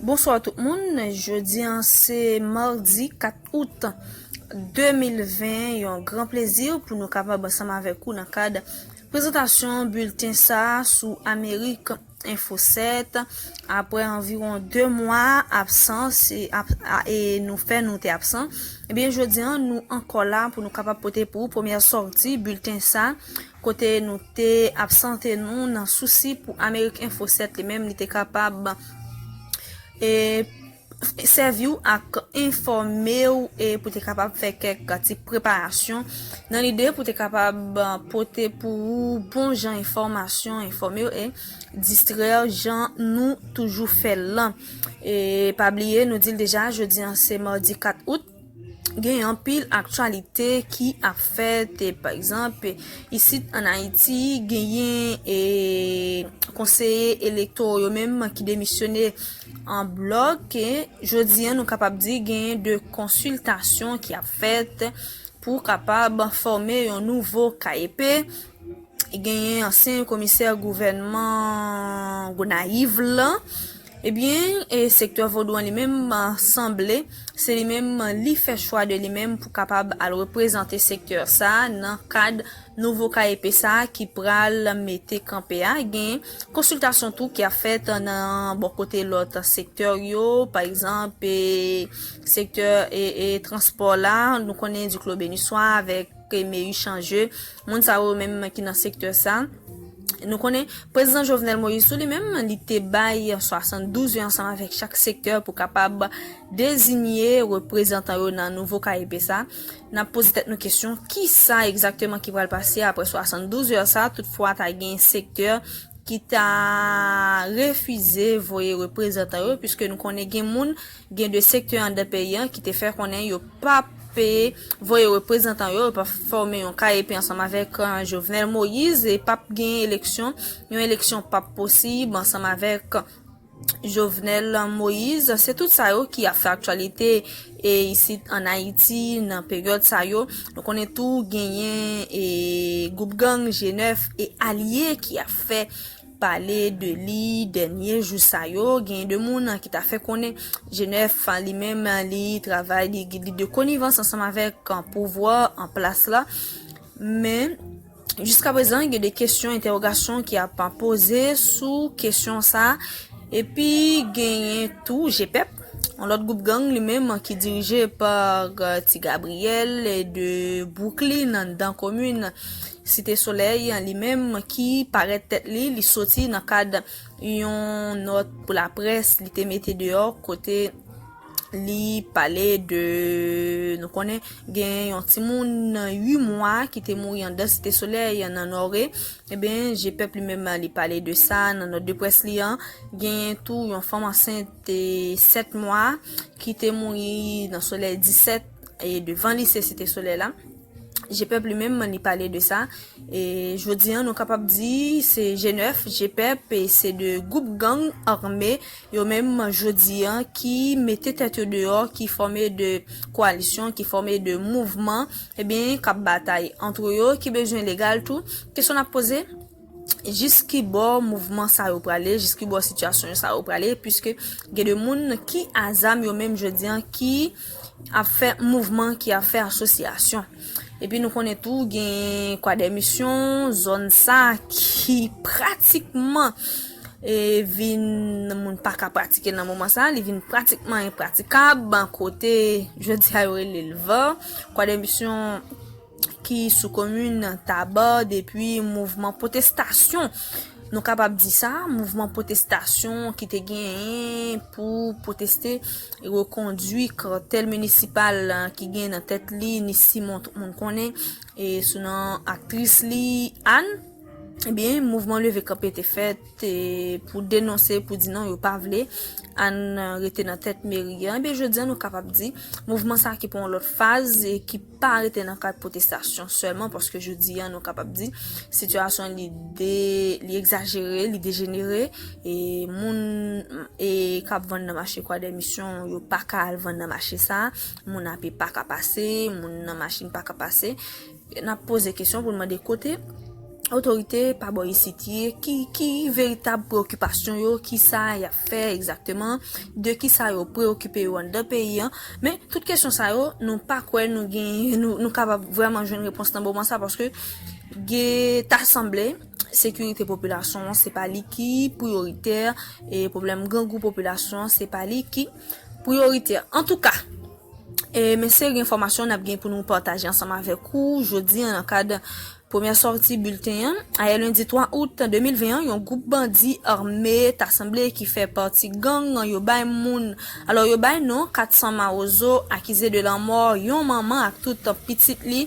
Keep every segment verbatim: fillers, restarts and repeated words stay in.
Bonswa tout moun, jodi an se madi kat out de mil ven, yon gran plezi pou nou kapab ansanm avèk ou nan kad prezantasyon bilten sa sou Amerik Enfo sèt. Apre anviwon de mwa absans e, ap, a, e nou fè nou te absan, ebyen jodi an nou ankò la pou nou kapab pote pou ou premyè sòti bilten sa, kote nou te absante nou nan sousi pou Amerik Enfo sèt li menm li te kapab e sèvi w ak enfòme w e pou te kapab fè kèk ti preparasyon nan lide pou te kapab pote pou ou bon jan enfòmasyon, enfòme w e distrè w jan nou toujou fè l lan. E pa bliye, nou di l deja, jodi an se madi kat out. Gen anpil aktyalite ki ap fèt, e, pa egzanp, isit ann Ayiti, genyen e, konseye elektoryo menm ki demisyone an blòk. E jodi an, nou kapab di genyen de konsiltasyon ki ap fèt pou kapab fòme yon nouvo K E P. Genyen ansyen komisè gouvènman Gonayiv lan. Ebyen, e sektè vodou an li menm, a, sanble, se li menm, li fè chwa de li menm pou kapab al reprezante sektè sa a nan kad nouvo K E P sa a ki pral mete kanpe a. Gen konsiltasyon tou ki ap fèt nan bò kote lòt sektè yo, pa egzanp, e sektè e, e transpò la, nou konnen Diklo Beniswa avèk e Meyi Chanje, moun sa yo menm ki nan sektè sa. Nou konnen prezidan Jovenel Moïse tou li menm, li te bay swasanndouz yo ansanm avèk chak sektè pou kapab dezinye reprezantan yo nan nouvo K E P sa. N ap poze tèt nou kesyon, kisa egzakteman ki pral pase apre swasanndouz yo sa, toutfwa ta gen sektè ki ta refize voye reprezantan yo, piske nou konnen gen moun, gen de sektè anndan peyi an ki te fè konnen yo p ap voye reprezantan yo, yo p ap fòme yon K E P ansanm avèk, e, Jovenel Moïse, e p ap gen eleksyon, yon eleksyon p ap posib ansanm avèk Jovenel Moïse. Se tout sa yo ki ap fè aktyalite e isit ann Ayiti nan peryòd sa yo. Nou konnen tou genyen e gwoup gang G nèf e alye ki ap fè pale de li dènye jou sa yo. Genyen de moun ki ta fè konnen G nèf li menm li travay, li, li de konivans ansanm avèk pouvwa an plas la. Men jiska prezan, gen de kesyon, entèwogasyon ki ap poze sou kesyon sa. Epi genyen tou G pèp, yon lòt gwoup gang li menm ki dirije pa, e, Ti Gabriel e de Brooklyn anndan komin Site Solèy, li menm ki parèt tèt li, li soti nan kad yon nòt pou laprès li te mete deyò kote li pale de, nou konnen gen yon timoun uit mwa ki te mouri anndan Site Solèy nan Nòre. Ebyen, G pèp li menm li pale de sa nan nòt de près li an. Genyen tou yon fanm ansent e sèt mwa ki te mouri nan Solèy disèt e devan lise Site Solèy la. G pèp li menm li pale de sa. E jodi an, nou kapab di se G nèf, G pèp, e se de gwoup gang ame yo menm jodi an ki mete tèt yo deyò, ki fòme de koalisyon, ki fòme de mouvman, ebyen, k ap batay antre yo, ki bezwen legal tou. Kesyon n ap poze, jis ki bò mouvman sa yo prale, jis ki bò sitiyasyon sa yo prale, piske gen de moun ki a zam yo menm jodi an ki ap fè mouvman, ki ap fè asosyasyon. Epi nou konnen tou gen Kwadèmisyon, zòn sa ki pratikman e vin, moun pa ka pratike nan moman sa, li vin pratikman enpratikab, kote jodi a yo rele l Van. Kwadèmisyon ki sou komin Taba depi mouvman pwotestasyon, nou kapab di sa, mouvman pwotestasyon ki te genyen pou pwoteste rekondwi kantèl minisipal ki gen nan tèt li Ni Simon, tout moun konnen, e sou non aktris li Ann. Ebyen, mouvman leve kanpe te fèt e pou denonse, pou di non, yo pa vle Ann rete nan tèt meri an. Ebyen, jodi an, nou kapab di mouvman sa ki pran yon lòt faz e ki pa rete nan kad pwotestasyon sèlman, paske jodi an, nou kapab di sitiyasyon li de, li egzajere, li dejenere, e moun e k ap vann nan mache Kwadèmisyon, yo pa ka al vann nan mache sa, moun ape pa ka pase, moun nan machin pa ka pase. N ap poze kesyon pou n mande kote otorite pa bò isit ye, ki, ki veritab preokipasyon yo, ki sa y ap fè egzakteman, de ki sa yo preokipe yo anndan peyi an. Men, tout kesyon sa yo, nou pa kwè nou gen, nou, nou kapab vrèman jwenn repons nan moman sa, paske gen ta sanble, sekirite popilasyon an, se pa li ki priyoritè, e pwoblèm grangou popilasyon an, se pa li ki priyoritè. Antouka, e, men seri enfòmasyon n ap gen pou nou pataje ansanm avèk ou jodi an nan kad premyè sòti bilten an. Ayè lendi twa out de mil ven an, yon gwoup bandi ame ta sanble ki fè pati gang yo bay moun, alò, yo bay non kat san Mawozo, akize de lanmò yon manman ak tout pitit li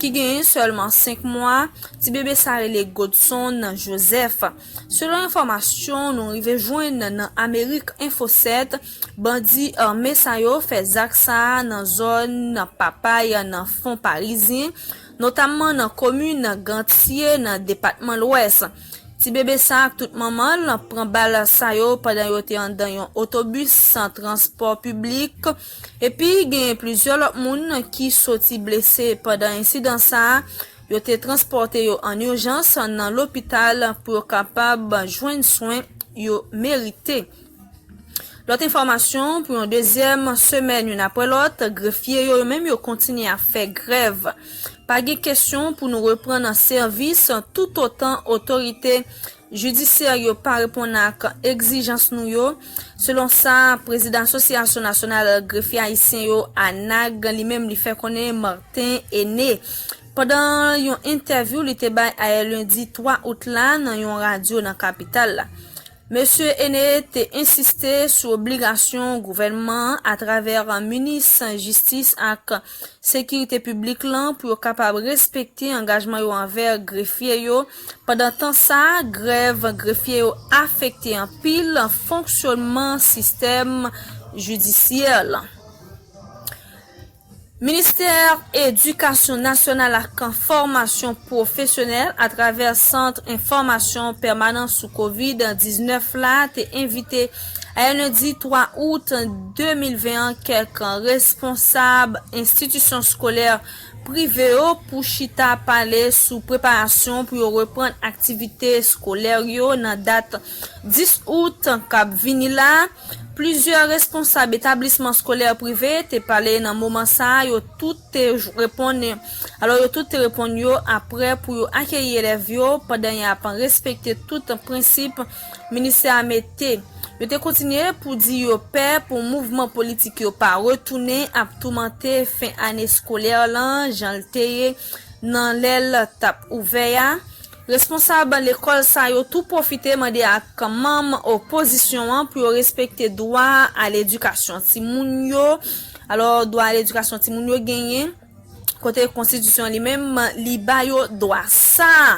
ki genyen sèlman senk mwa. Ti bebe sa rele Godson Joseph. Selon enfòmasyon nou rive jwenn nan Amerik Enfo sèt, bandi ame sa yo fè zak sa a nan zòn Papay nan Fon Parizyen, notamman nan komin Gantye nan depatman Lwès. Ti bebe sa ak tout manman l pran bal sa yo pandan yo te anndan yon otobis transpò piblik. Epi, gen plizyè lòt moun ki soti blese pandan ensidan sa a. Yo te transpòte yo an ijans nan lopital pou yo kapab jwenn swen yo merite. Lòt enfòmasyon, pou yon dezyèm semèn youn apre lòt, grefye yo, yo menm yo kontinye ap fè grèv. Pa gen kesyon pou nou reprann sèvis toutotan otorite jidisyè yo pa reponn ak egzijans nou yo, selon sa prezidan Asosyasyon Nasyonal Grefye Ayisyen yo, ANAG, li menm li fè konnen Martin Aîné, pandan yon entèvyou li te bay ayè lendi twa out la nan yon radyo nan kapital la. Mesye Aîné te ensiste sou obligasyon gouvènman an atravè minis jistis ak sekirite piblik lan pou yo kapab respekte angajman yo anvè grefye yo. Pandan tan sa, grèv grefye yo afekte anpil fonksyònman sistèm jidisyè lan. Ministè Edikasyon Nasyonal ak Fòmasyon Pwofesyonèl, atravè Sant Enfòmasyon Pèmanan sou Kovid diznèf la, te envite ayè lendi twa out de mil ven an kèk responsab enstitisyon eskolè prive yo pou chita pale sou preparasyon pou yo reprann aktivite eskolè yo nan dat dis out k ap vini la. Plizyè responsab etablisman eskolè prive te pale nan moman sa a, yo tout te j-, reponn, alò, yo tout te reponn yo ap prè pou yo akeyi elèv yo pandan y ap respekte tout prensip ministè a mete. Yo te kontinye pou di yo pè pou mouvman politik yo pa retounen ap toumante fen ane eskolè lan jan l te ye nan lè l t ap ouvè a. Responsab lekòl sa yo tou pwofite mande ak manm opozisyon an pou yo respekte dwa a ledikasyon timoun yo. Alò, dwa a ledikasyon timoun yo genyen, kote konstitisyon li menm, li ba yo dwa sa a.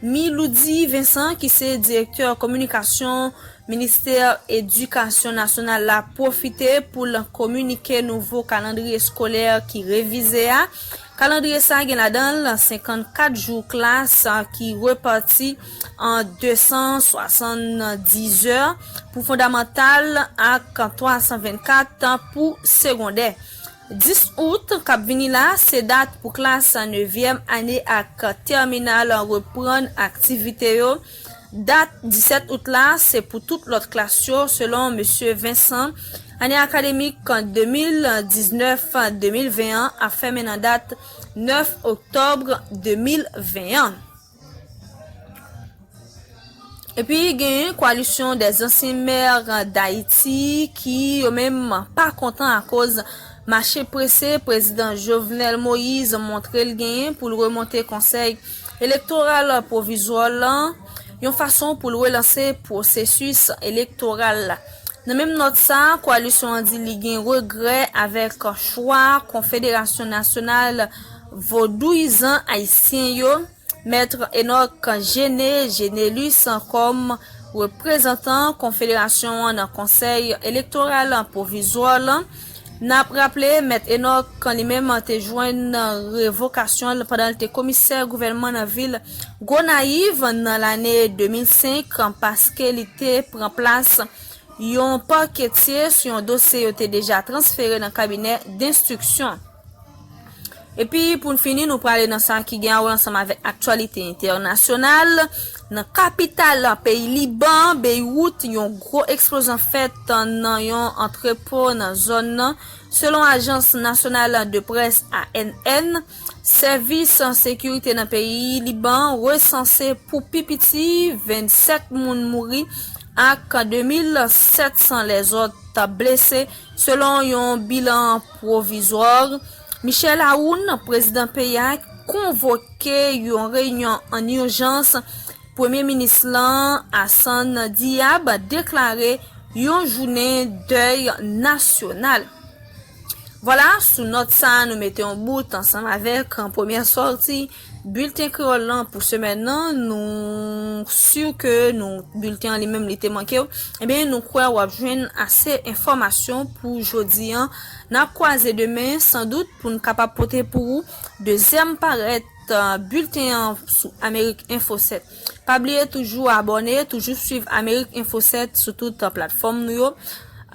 Miloudi Vincent, ki se direktè kominikasyon Ministè Edikasyon Nasyonal la pwofite pou l kominike nouvo kalandriye eskolè ki revize a. Kalandriye sa a gen ladan l senkannkat jou klas ki repati an de san swasanndizè pou fondamantal ak twa san vennkat pou segondè. Dis out k ap vini la, se dat pou klas nevyèm ane ak tèminal reprann aktivite yo. Dat disèt out la, se pou tout lòt klas yo, selon mesye Vincent. Ane akademik de mil diznèf de mil ven an ap fèmen nan dat nèf oktòb de mil ven an. Epi, genyen Coalition des Anciens Maires d'Haïti ki, yo menm, pa kontan akoz mache prese prezidan Jovenel Moïse montre l genyen pou l remonte konsèy elektoral pwovizwa lan, yon fason pou l relanse pwosesis elektoral la. Nan menm nòt sa, koalisyon an di li gen regrè avèk chwa Konfederasyon Nasyonal Vodouyizan Ayisyen yo, Mèt Enock Gene Genelus kòm reprezantan Konfederasyon an nan Konsèy Elektoral Pwovizwa lan. N ap raple, Mèt Enock li menm te jwenn revokasyon l pandan l te komisè gouvènman nan vil Gonayiv nan lane de mil senk, paske li te pran plas yon paketye sou yon dosye yo te deja transfere nan kabinè denstriksyon. Epi pou n fini, nou prale nan sa ki gen a wè ansanm avèk aktyalite entènasyonal. Nan kapital peyi Liban, Beywout, yon gwo eksplozyon fèt nan yon antrepo nan zòn nan. Selon ajans nasyonal de près A N N, sèvis sekirite nan peyi Liban resanse pou pi piti vennsèt moun mouri ak de mil sèt san lèzòt blese, selon yon bilan pwovizwa. Michel Aoun, prezidan peyi a, konvoke yon reyinyon an ijans. Premye minis lan, Hassan Diab, deklare yon jounen dèy nasyonal. Vwala, sou nòt sa, nou mete yon bout ansanm avèk premyè sòti bilten kreyòl lan pou semèn nan. Nou si ke nou bilten an li menm li te manke w, ebyen nou kwè w ap jwenn ase enfòmasyon pou jodi an. N ap kwaze demen san dout pou n kapab pote pou ou dezyèm parèt bilten an sou Amerik Enfo sèt. Pa bliye toujou abòne, toujou swiv Amerik Enfo sèt sou tout platfòm nou yo.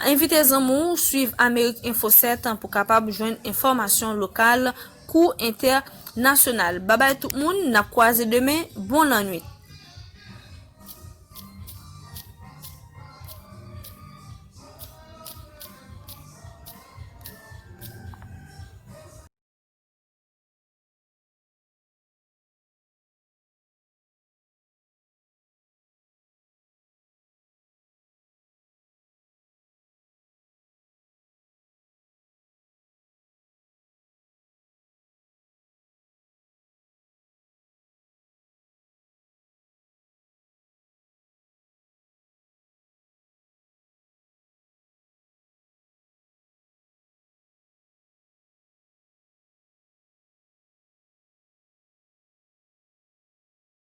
Envite zanmi w swiv Amerik Enfo sèt pou kapab jwenn enfòmasyon lokal kou entènasyonal. Babay tout moun, n ap kwaze demen. Bon lannwit.